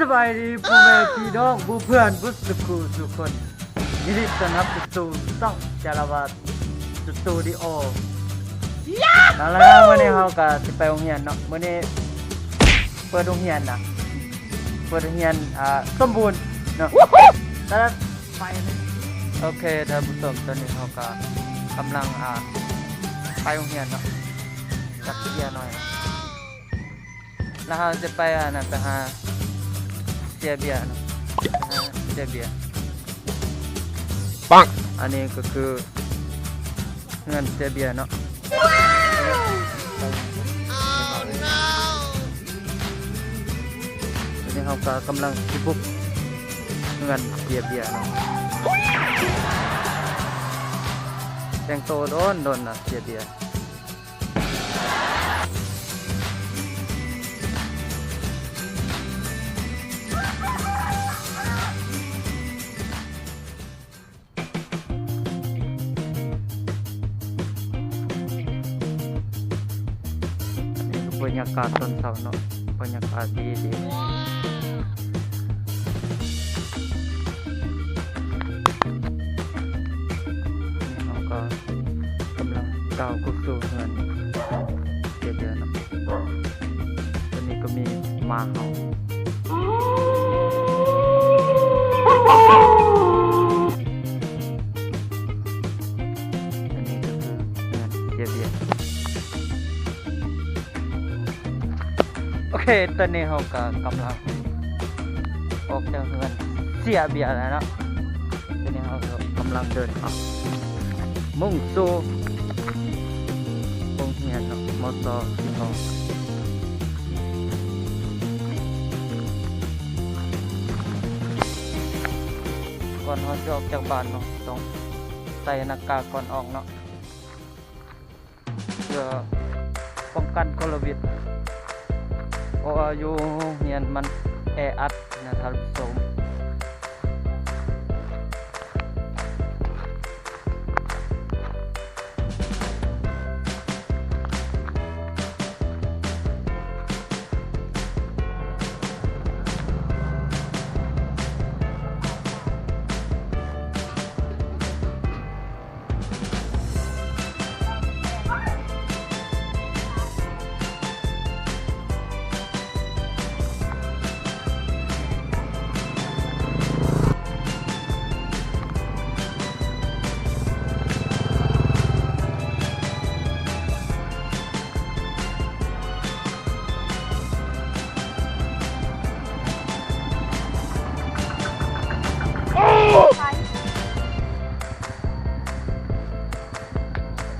ສະບາຍດີພໍ່ແມ່ພີ່ນ້ອງ ໝູ່ເພື່ອນເບິດສູ່ຜູ້ສູ່ຄົນ ຍິນດີຕ້ອນຮັບເຂົ້າສູ່ຊ່ອງຈາລະວັດສະຕູດິໂອ. ເອົາລະ ມື້ນີ້ເຮົາກໍຊິໄປໂຮງຮຽນເນາະ ມື້ນີ້ເປີດໂຮງຮຽນນະ ເປີດໂຮງຮຽນ ອ່າ ສົມບູນເນາະ. ຕະ ໄປເລີຍ. ໂອເຄ ທ່ານຜູ້ຊົມ ຕອນນີ້ເຮົາກໍກຳລັງ ອ່າ ໄປໂຮງຮຽນເນາະ ຈັກເສຍໜ້ອຍ ແລ້ວເຮົາຈະໄປ ອັນນັ້ນ ໄປຫາເສຍເບຍເນາະ ໄປຫາເສຍເບຍ. ປັງ ອັນນີ້ກໍຄືເຮືອນເສຍເບຍເນາະ. ຕອນນີ້ເຮົາກໍກຳລັງຊິບຸກເຮືອນເສຍເບຍເນາະ ແຕ່ງໂຕດົນໆນະ ເສຍເບຍ. ນີ້ຄືບັນຍາກາດຕອນເຊົ້າເນາະ ບັນຍາກາດດີໆ. ເຮົາກໍກຳລັງກ້າວເຂົ້າສູ່ເຮືອນເສຍເບຍເນາະ. ຕອນນີ້ກໍມີໝາເຫົ່າ. ອັນນີ້ກໍຄືເຮືອນເສຍເບຍ. ໂອເຄ ຕອນນີ້ເຮົາກໍກຳລັງອອກຈາກເຮືອນເສຍເບຍແລ້ວເນາະ. ຕອນນີ້ເຮົາກໍກຳລັງເດີນທາງ ມຸ່ງສູ່ໂຮງຮຽນເນາະ ມສ ສີທອງ. ກ່ອນເຮົາຈະອອກຈາກບ້ານເນາະ ຕ້ອງໃສ່ໜ້າກາກກ່ອນອອກເນາະ ເພື່ອປ້ອງກັນໂຄວິດ ເພາະວ່າຢູ່ໂຮງຮຽນມັນແອອັດນະທ່ານຜູ້ຊົມ.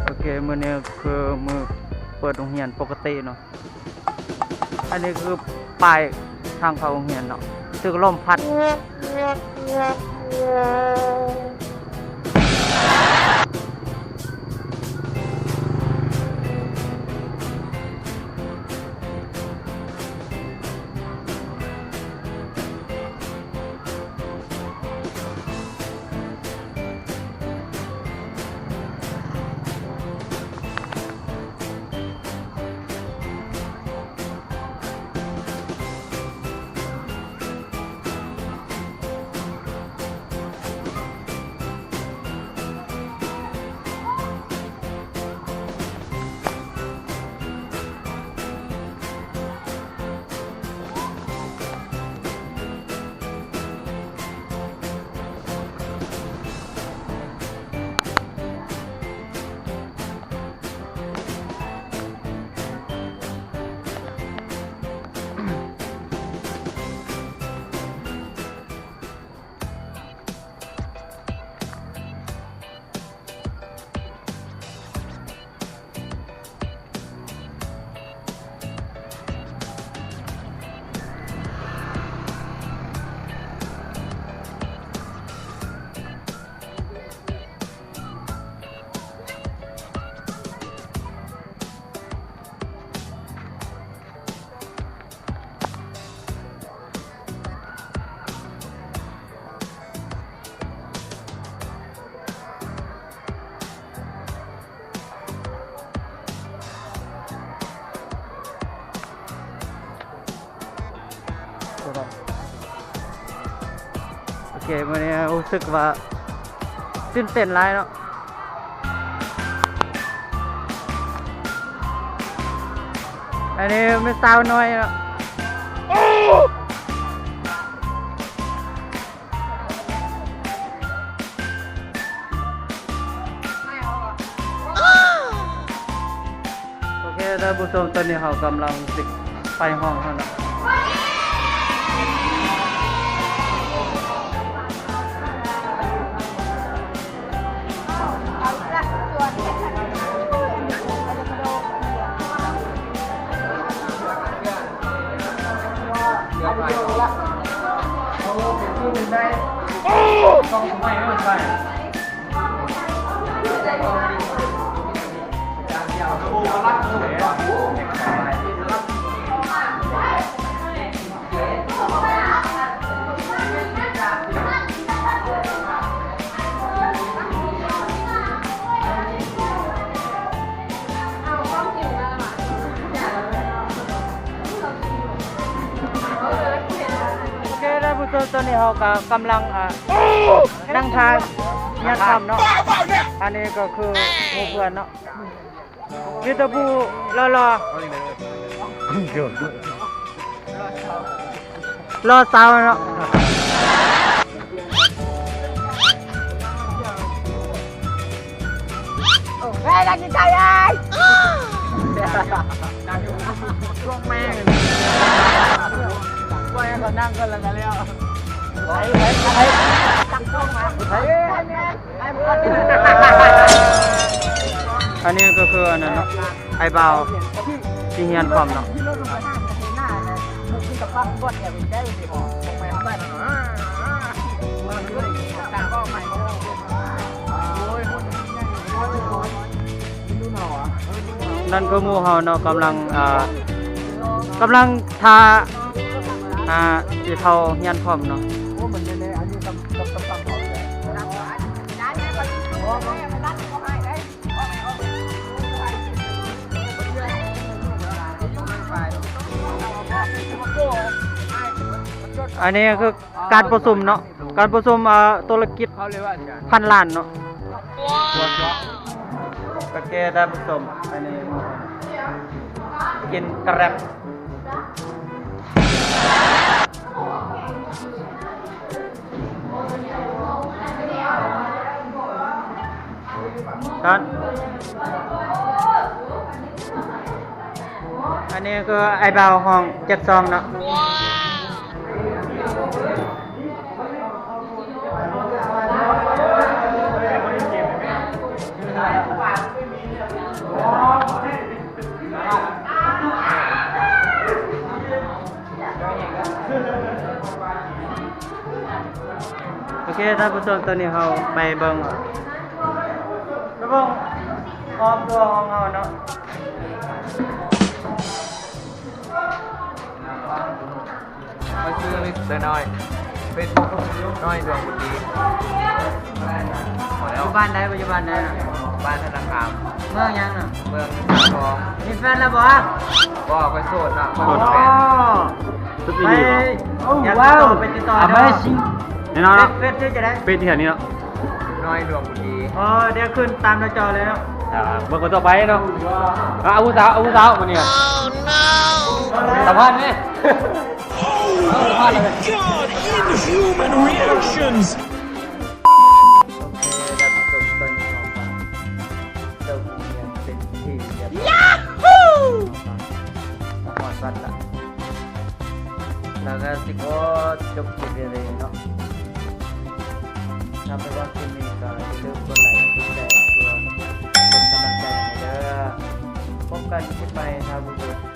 ໂອເຄ ມື້ນີ້ຄືມື້ເປີດໂຮງຮຽນປົກກະຕິເນາະ. ອັນນີ້ຄືປ້າຍທາງເຂົ້າໂຮງຮຽນເນາະ ຖືກລົມພັດ. ໂ ເກມມື້ນີ້ຮູ້ສຶກວ່າຕື່ນເຕັ້ນຫຼາຍເນາະ. ອັນນີ້ແມ່ນສາວນ້ອຍເນາະ. ໂອເຄ ທ່ານຜູ້ຊົມ, ຕອນນີ້ເຮົາກຳລັງຊິໄປຫ້ອງຫັ້ນນະ. ໂອເຄ ທ່ານຜູ້ຊົມ, ຕອນນີ້ເຮົາກໍກຳລັງ ອ່າ ນັ່ງທ່າຮຽນຄຳເນາະ. ອັນນີ້ກໍຄືໝູ່ເພື່ອນເນາະ, ມີແຕ່ຜູ້ຫຼໍ່ໆ ຫຼໍ່ສາວເນາະ. ໂອ້ ເຮີ້ຍ ນັກກິນໄກ່ເອີຍ ພວກແມ່ງ ປ່ອຍໃຫ້ເຂົານັ່ງກ່ອນແລ້ວກໍແລ້ວ. ອັນນີ້ກໍຄືອັນນັ້ນເນາະ, ອ້າຍບ່າວທີ່ຮຽນຄອມເນາະ. ນັ້ນຄືໝູ່ເຮົາເນາະ, ກຳລັງ ອ່າ ກຳລັງຖ້າ ອ່າ ຊິເຂົ້າຮຽນຄອມເນາະ. ອັນນີ້ກໍຄືການປະຊຸມເນາະ, ການປະຊຸມ ອ່າ ທຸລະກິດພັນລ້ານເນາະ. ໂອເຄ ທ່ານຜູ້ຊົມ, ອັນນີ້ກິນແກຣັບ. ທ່ານ ອັນນີ້ຄືອ້າຍບ່າວຫ້ອງເຈັດສອງເນາະ. ໂອເຄ ທ່ານຜູ້ຊົມ, ຕອນນີ້ເຮົາໄປເບິ່ງ ໄປເບິ່ງຮອບຕົວຂອງເຮົາເນາະ. ຂ້ອຍຊື່ມິສເຕີນ້ອຍ ເຟສບຸກນ້ອຍດວງບຸນດີ. ຢູ່ບ້ານໃດ? ປັດຈຸບັນໃດນະ? ບ້ານທະນາຄາມ. ເມືອງຫຍັງນະ? ເມືອງທອງ. ມີແຟນແລ້ວບໍ່? ບໍ່, ຂ້ອຍໂສດເນາະ, ຂ້ອຍບໍ່ມີແຟນ. ສຸດອີ່ຫຼີບໍ່? ຢາກຕິດຕໍ່ໄປຕິດຕໍ່ເດີ. ແນ່ນອນເນາະ. ເຟສຊື່ຈັ່ງໃດ? ເຟສທີ່ແຖວນີ້ເນາະ. ນ້ອຍດວງບຸນດີ. ອໍ ດຽວຂຶ້ນຕາມໜ້າຈໍເລີຍເນາະ. ອ່າ ເບິ່ງຄົນຕໍ່ໄປເນາະ. ອ່າ ຜູ້ສາວ ຜູ້ສາວ ມື້ນີ້ສຳພາດແດ່. Oh my god, inhuman reactions. ໂອເຄ ທ່ານຜູ້ຊົມ, ຕອນນີ້ເຮົາກໍເລີ່ມຮຽນເປັນທີ່ຮຽບຮ້ອຍ. ຢາຫູ! ມາຮອດວັດລະ. ແລ້ວກໍຊິຂໍຈົບຄລິບໄວ້ເລີຍເນາະ. ຖ້າມັກຄລິບນີ້ກໍຢ່າລືມກົດໄລກ໌ ກົດແຊຣ໌ ເພື່ອເປັນກຳລັງໃຈໃຫ້ເດີ. ພົບກັນຄລິບໃໝ່ ທ່ານຜູ້ຊົມ.